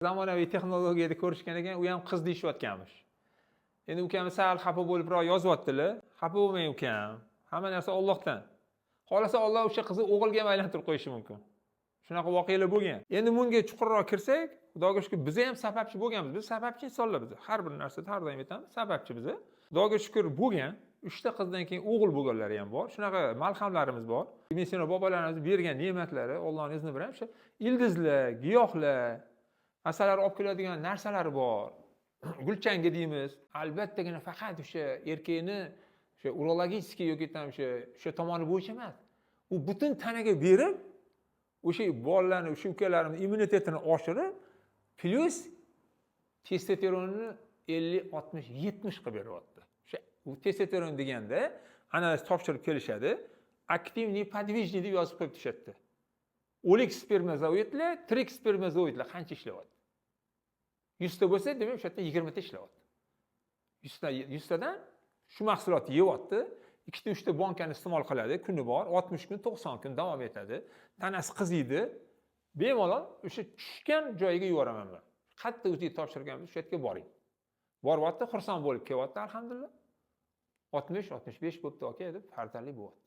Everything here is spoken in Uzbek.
Zamonaviy texnologiyada ko'rishgan ekan, u ham qiz deyishayotganmish. Endi ukam sal xafa bo'libroq yozyaptilar. Xafa bo'lmang, ukam, hamma narsa Ollohdan. Xohlasa, Olloh o'sha qizni o'g'ilga ham aylantirib qo'yishi mumkin. Shunaqa voqealar bo'lgan. Endi bunga chuqurroq kirsak, Xudoga shukur, biza ham sababchi bo'lganmiz. Biz sababchi insonlar. Biz har bir narsada, har doim aytamiz, sababchi biza. Xudoga shukur, bo'lgan, uchta qizdan keyin o'g'il bo'lganlari ham bor. Shunaqa malhamlarimiz bor. Ibn Sino bobolarimiz bergan ne'matlari, Ollohni izni bilan o'sha ildizlar, giyohlar, masalar olib keladigan narsalari bor. Gulchangi deymiz. Albattagina, faqat o'sha erkakni o'sha урологический yoki там o'sha tomoni bo'yicha emas, u butun tanaga berib, o'sha bolalarni, o'sha ukalarimiz immunitetini oshirib, plyus testosteronni 50, 60, 70 qilib beryapti. O'sha u testosteron deganda analiz topshirib kelishadi, активный, подвижный deb yozib qo'yib tushadida. O'lik spermazoidlar, tirik spermazoidlar qancha ishlayapti? 100 ta bo'lsa, demak, o'sha yerda 20 ta ishlayapti. 100 tadan shu mahsulotni yeyapti, ikkita, uchta bankani iste'mol qiladi, kuni bor, 60 kun, 90 kun davom etadi, tanasi qiziydi. Bemalol o'sha tushgan joyiga yuboraman man. Qayerda o'ziga topshirgan, o'sha yerga boring. Boryapti, xursand bo'lib kelyapti. Alhamdulillah, 60, 65 bo'libdi, aka, deb farzandli bo'lyapti.